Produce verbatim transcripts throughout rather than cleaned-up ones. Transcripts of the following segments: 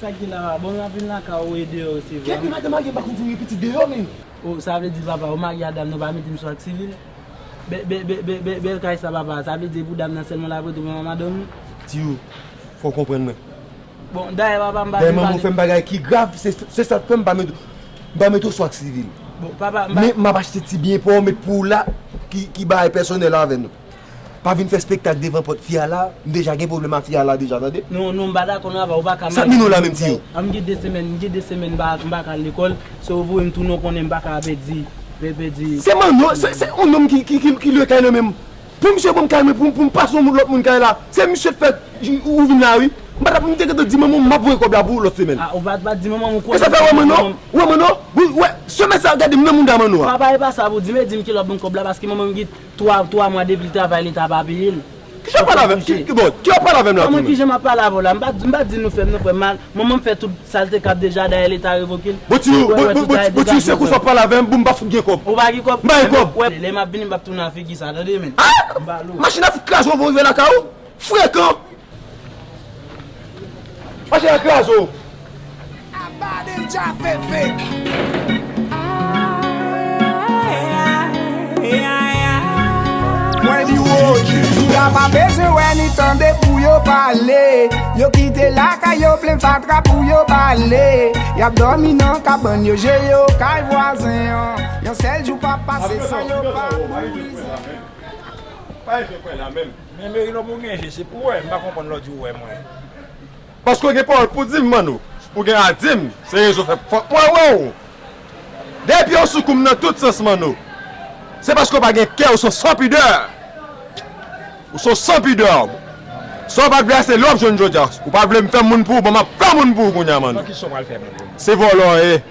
Sa ki la, bon, m ap vin lakay ou e deyò, se vre. Kèt, men madan marye m pa konn foure pitit deyò, men. O, sa vle di, papa, ou marye a dam nan, pa mete m sou ak sivil? Bè, bè, bè, bè, bè, bèl kay sa, papa, sa vle di pou dam nan sèlman l ap rete, ou menm ak madanm ou? Tiyou, fò w konprann mwen. Bon, dayè, papa, m pa vin pale. Dayè, manman w fè m bagay ki grav, se, se sa k fè m pa mete, m pa mete w sou ak sivil. Bon, papa, m pa. Men m ap achte ti byen pou w, met pou w la, ki, ki bagay pèsonèl avè nou. Pa vin fè spektak devan pòt fi a la, m deja gen pwoblèm ak fi a la deja, tande? Non, non, m pa dakò non, papa, ou pa ka. Sa k mennen w la menm, Tiyou? An, m gen de semèn, m gen de semèn m pa, m pa ka al lekòl, se ou voye m tounen, ou konnen m pa ka pèdi, pè-, pèdi. Se Manno, se, se yon nonm ki, ki, ki, ki lwe kay nan men m. Pou misye ban m kay mwen, pou, pou m pase yon lòt moun kay la. Se misye k fè ou vin la, wi. M pa t ap, m te gentan di manman w m ap voye kòb la pou ou lòt semèn. A, ou pa, pa di manman m ou konnen. E sa fè, wè Manno, wè Manno, wè, semèn sa a gade m nan mouda Manno a. Papa, e pa sa pou di, men di m kilè w ap ban m kòb la, paske manman m gen twa, twa mwa depi l travay, leta pa peye l. Ki jan w ap pale avè m? Ki, ki, bon, ki w ap pale avè m la tou menm? Kòman ki jan m ap pale avè w la? M pa, m pa di nou fè m, nou fè m mal. Manman m fè tout sa l te kab deja, dayè leta revoke l. Bon, Tiyou, bon, bon, bon, bon, Tiyou, se konsa w ap pale avè m, bon, m pa fout gen kòb. Ou pa gen kòb? M pa gen kòb. Wè, lè m ap vini, m p ap tounen ak figi sa, tande, men. Ah! M pale w. Machin ap fout kraze w, bon, rive lakay ou. Frekan! Machin ap kraze w. Abade m dja fefe. Mwen di Roger, bouda pa bezwen wè ni tande pou yo pale. Yo kite lakay yo plen fatra pou yo bale. Y ap dòmi nan kabann yo, je yo kay vwazen an. Yon sèl jou p ap pase san yo pa bourizen. Pa jwe kwè la menm. Men Merilòm ou gen je, se pou wè, m pa konprann lè w di w wè mwen. Paske w gen pawòl pou di m, Manno. Ou gen a di m, se rezon fè fòk mwen wè w. Depi w sou kou m nan tout sans, Manno, se paske w pa gen kè, ou se yon sanpidè. Ou se yon sanpidè. Sa w pa t vle a, se lè w ap jwenn jodi a. Ou pa vle m fè moun pou ou, bon, m ap fè moun pou ou kounye a, Manno. Nan ki sans w pral fè moun pou mwen? Se vòlò w ye.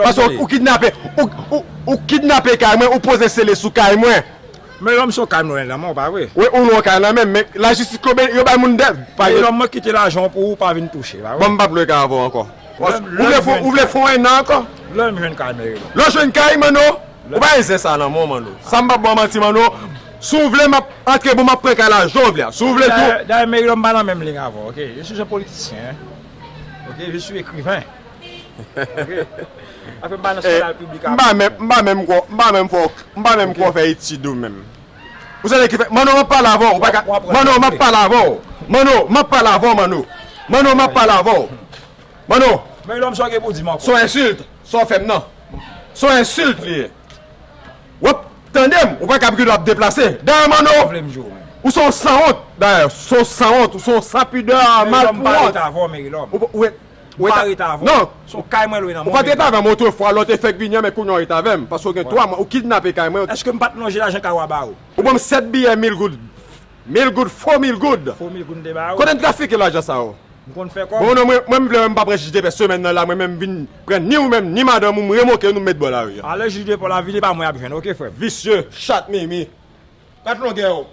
Paske ou kidnape, ou, ou, ou kidnape kay mwen, ou poze sele sou kay mwen. Men lòm sou kay m lwen nan men w, pa vre? Wi, ou lwen kay nan men m, men lajistis koube, yo bay moun dèt. Men lòm mwen kite lajan w pou ou pa vin touche, pa vre? Bon, m p ap lwe kay avè w ankò. Ou vle fè, ou vle fè yon enn an ankò? Lè m jwenn kay, men lòm. Lè w jwenn kay, Manno, ou pa gen zen sa nan men w, Manno. Sa m p ap ba w manti, Manno. Si w vle, m ap antre, bon, m ap pran kay la jan w vle a. Si w vle tou. Dayè, dayè, men lòm pa nan menm liy avè w, oke? Je suis un politicien, hein. Oke, je suis écrivain. Oke. Afè m pa nan skandal piblik avè w. M pa menm, m pa menm kwè, m pa menm fè, m pa menm kwè w fè etid ou menm. Ou se nèg ki fè, Manno, m ap pale avè w, ou pa ka, Manno, m ap pale avè w. Manno, m ap pale avè w, Manno. Manno, m ap pale avè w. Manno. Men lòm sa w gen pou di m ankò? Se yon ensilt, sa w fè m nan. Se yon ensilt li ye. W ap tande m, ou pa ka gen dwa ap deplase. Dayè, Manno, ou se yon sanwont. Dayè, ou se yon sanwont, ou se yon sanpidè, malpouwont. Ou pa rete avè w, Merilòm. Ou pa, ou rete, ou rete, non. Se yon kay mwen lwe nan men w, Merilòm. Ou pa t rete avè m otrefwa, lè w te fèk vini an, men kounye a w rete avè m, paske w gen twa mwa, ou kidnape kay mwen. Èske m pa t lonje lajan kay ou a ba ou? Ou ban m sèt biyè mil goud, mil goud, fo mil goud. Fo mil goud m te ba ou? Kote n trafike lajan sa yo? M konn fè kòb. Bon, non, mwen, mwen, m vle, mwen, m pa pran jij de pè semèn nan la, mwen menm m vin pran ni ou menm, ni madanm ou, m remoke nou, m met bò lari a. A, lè jij de pè la vini, pa mwen y ap jwenn, oke, frè m? Visye, chat mimi. Kat longè w.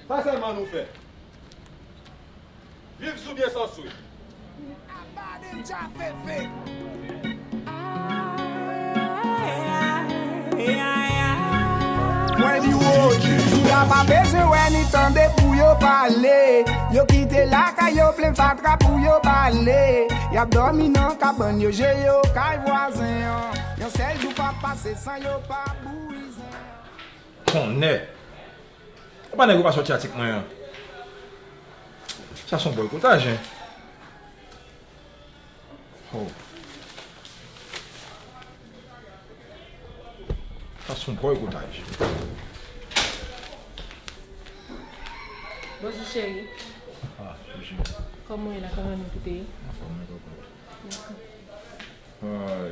Sa sèlman nou fè. Viv sou byen san swe. Mwen di Roger, bouda pa bezwen wè ni tande pou yo pale. Yo kite lakay yo plen fatra pou yo bale. Y ap dòmi nan kabann yo, je yo kay vwazen an. Yon sèl jou p ap pase san yo pa bourizen an. Tonnè! Ou pa nèg ou pa sòti atik mwen an. Sa se yon bòykotaj, en. Oh. Sa se yon bòykotaj. Bonjou, cheri. Ah, bonjou. Kòman w ye la? Kòman nou tout ye? Anfòm, wi, kòkòt. Ay.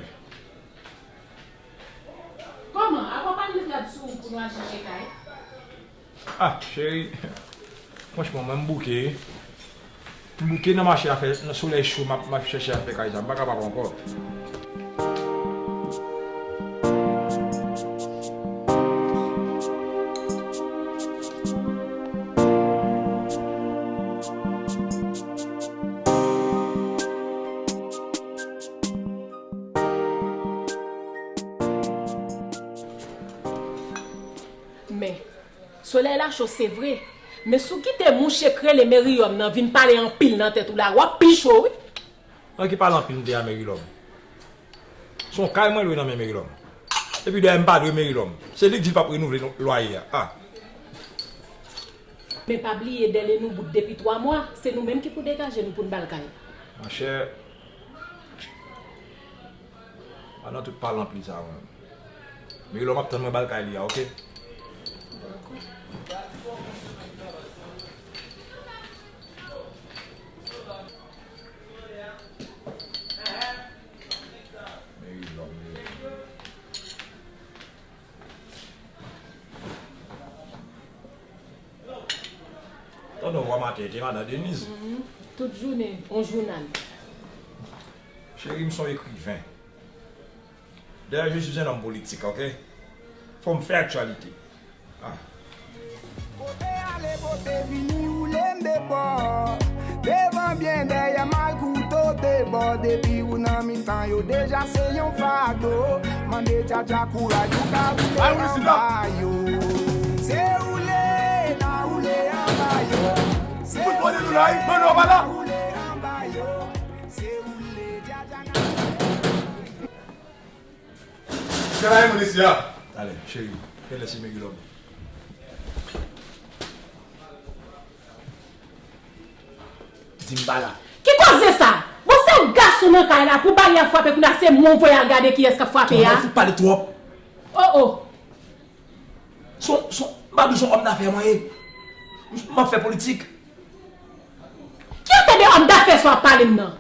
Kòman? Apa w pa t met rad sou ou pou nou al chèche kay? Ah, cheri, franchman, mwen m bouke, wi. M bouke nan mache a fè, nan solèy cho, m ap, m ap chèche a fè kay sa, m pa kapab ankò. Men, solèy la cho, se vre, Men si w kite mouche k rele Meriyòm nan vin pale anpil nan tèt ou la, w ap pi cho, wi. Nan ki pale anpil m te a Meriyòm? Se yon kay mwen lwe nan men Meriyòm. Epi dayè m pa dwe Meriyòm. Se li k di l p ap renouvle lwaye a. Ah. Men pa bliye dèle nou bout depi twa mwa, se nou menm ki pou degaje nou pou n ba l kay. Monchè, pa nan tout pale anpil sa, mwen. Meriyòm ap tann mwen ba l kay li a, oke? Meriyòm, Meriyòm. Tande yon vwa maten, te madan Deniz. Mhm. Tout jounen, yon jounal. Cheri, m se yon ekriven. D'ailleurs, je suis un homme politique, ok? Fò m fè aktyalite. Ah. Kote ale, kote vini, woule m de bò. Devan byen, dèyè m al kouto de bò. Depi ou nan mitan yo, deja se yon fado. Mande Djadja kouraj, ou ka woule anba yo. Se woule n a woule anba yo. Se woule n a woule anba yo. Se woule Djadja n a woule. Kèlè moun isi a? Talè, cheri, kèlè se Megilòm? Di m pa la. Ki koze sa? Bon, se yon gason nan kay la, pou baryè frape, kounye a se mwen w voye al gade kiyès k ap frape a. Kòman w fout pale twòp? Oh, oh. Son, son, m pa di w son òm dafè mwen ye. M, m ap fè politik. Ki afè de òm dafè sa w ap pale m nan?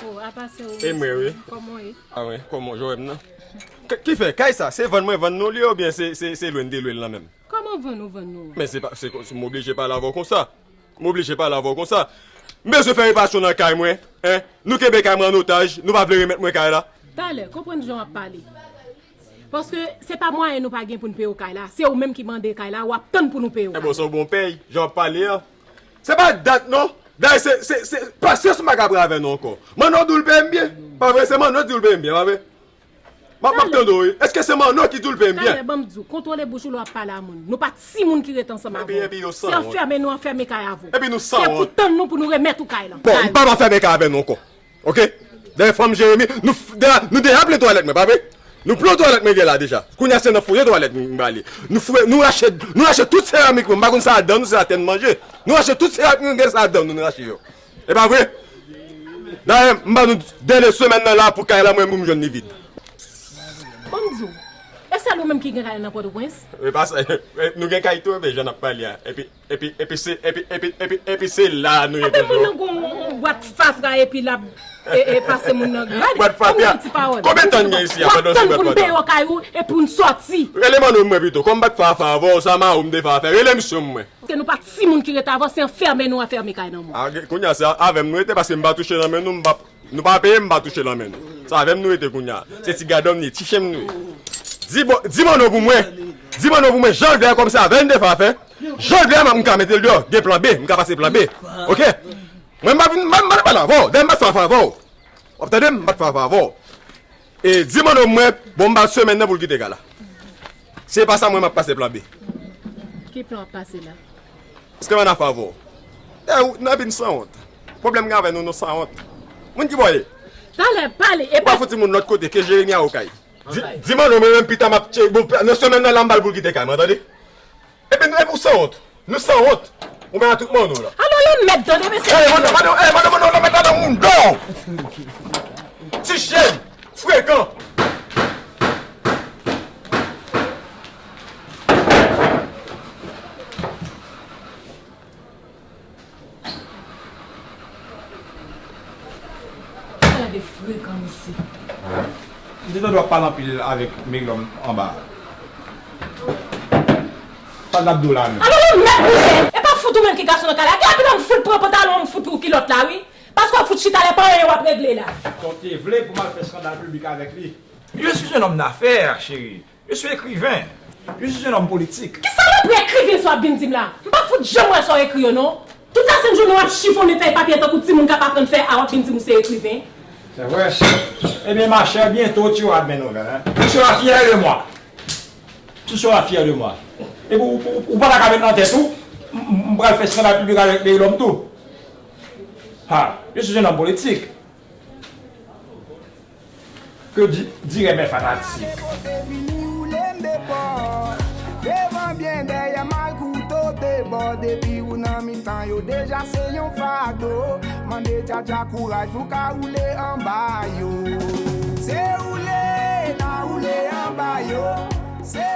Oh, apa se ou, e mwen, wi. Kòman w ye? Ah, wi, kòman w wè m nan? K-, ki fè, kay sa, se vann mwen vann nou li oubyen se, se, se lwe n te lwe l nan menm? Kòman vann ou vann nou an? Men se pa, se, se, m oblije pale avè w konsa. M oblije pale avè w konsa. M bezwen fè repasyon nan kay mwen, en. Nou kenbe kay mwen an otaj, nou pa vle remèt mwen kay la. Talè, konprann jan w ap pale. Paske se pa mwayen nou pa gen pou n peye w kay la. Se ou menm ki mande kay la, w ap tann pou nou peye w kay la. Enben, se yon bon pèy, jan w ap pale a. Se pa dat non. Dayè, se, se, se, pasyans m pa ka pran avè nou ankò. Manno di w l peye m byen. Pa vre, se Manno ki di w l peye m byen, pa vre? M ap, m ap tande w, wi. Èske se Manno ki di w l peye m byen? Talè, ban m di w, kontwole bouch ou lè w ap pale a moun. Nou pa timoun ki ret ansanm avè w. Epi, epi yo sanwont. Se anfèmen nou anfèmen kay avè w. Epi nou sanwont. Se pou tann nou pou nou remèt ou kay lan. Bon, m p ap anfèmen kay avè nou ankò. Oke? Dayè, fanm Jeremi, nou f-, dayè, nou deja plen twalèt mwen, pa vre? Nou plen twalèt mwen gen la deja. Kounye a se nan fouye twalèt mwen m prale. Nou fouye, nou rache, nou rache tout seramik mwen. M pa konn sa ladan nou, se atè n manje. Nou rache tout seramik mwen gen sa ladan nou, nou rache yo. E pa vre? Dayè, m ba nou dènye semèn nan la pou kay la, mwen, pou m jwenn li vid. Ban m di w, e sèl ou menm ki gen kay nan Pòtoprens? E pa sa, nou gen kay tou, men jan n ap pale a. Epi, epi, epi se, epi, epi, epi, epi se la nou ye toujou. Epi moun nan gon yon bwat fatra epi l ap, e, e, pase moun nan. Gade, bwat fatra. Konbyen ti pawòl. Konbyen tan n gen isi a pandan w sou bwat fatra? W ap tann pou n peye w kay ou e pou n sòti. Rele Manno mwen pito. Kòm m pa t fè afè avè w, sa Manno m te fè afè. Rele misye mwen. Paske nou pa timoun ki ret avè w, se anfèmen nou anfèmen kay nan mwen. A, gen, kounye a, se avè m nou rete, paske m pa touche nan men nou, m pa, nou pa peye, m pa touche nan men nou. Se avè m nou rete kounye a. Se ti gadò m ye, ti chen m nou ye. Di bon, di Manno pou mwen. Di Manno pou mwen, jan l vle a kòm se avè l m te fè afè. Jan l vle a, m ka mete l deyò. Gen plan B, m ka pase plan B. Oke? Mwen, m pa vin, m pa, m pa pale avè w. Dayè, m pa t fè afè avè w. W ap tande m? M pa t fè afè avè w. E di Manno mwen, bon, m ba l semèn nan pou l kite kay la. Si e pa sa, mwen, m ap pase plan B. Ki plan w ap pase la? Paske m ann afè avè w. E, ou, nou epi n sanwont. Pwoblèm gen avè nou, nou sanwont. Moun ki bò w ye? Talè, pale, e pa fouti moun lòt kote, ke Jeremi a okay. Di, di Manno mwen menm pita m ap tche, bon, nan semèn nan la m ba l pou l kite kay mwen, tande? Epi nou, epi ou sanwont. Nou sanwont. Ou menm a tout Manno la. Alò, lanmèd, tande, mesye. Ey, Manno, Manno, ey, Manno, Manno, lanmèd la nan moun do. Ti chen. Frekan. Gade frekan misye. M te tande w ap pale anpil avèk Meglòm anba a. Sa n ap di w la menm? Alò, lanmèd, mouche! E pa fout ou menm ki gason nan kay la. Gen anpil moun fout pran pantalon, moun fout kilòt la, wi. Paske w fout chita la, pa anyen w ap regle la. Ton te vle pou m al fè eskandal piblik avèk li. Je suis un homme d'affaires, chérie. Je suis écrivain. Je suis un homme politique. Ki salopri ekriven sa w ap vin di m la? M pa fout janm wè sa w ekri yo non. Tout lasenn jounen w ap chifonnen fèy papye tankou timoun k ap aprann fè a, w ap vin di m ou se ekriven. C'est vrai. Eh bien, ma chère, bientôt tu auras de mes nouvelles, hein. Tu seras fière de moi. Tu seras fière de moi. Epi ou, ou, ou pa ta ka met nan tèt ou, m, m, m pral fè skandal piblik avèk Peyi Lòm tou. Ha, je suis un homme politique. Que di, diraient mes fanatiques. Devan byen dèyè mal kouto te bò depi ou nan mitan yo deja se yon fado. Mande djadja kouraj pou ka woule anba yo. Se woule n a woule anba yo. Se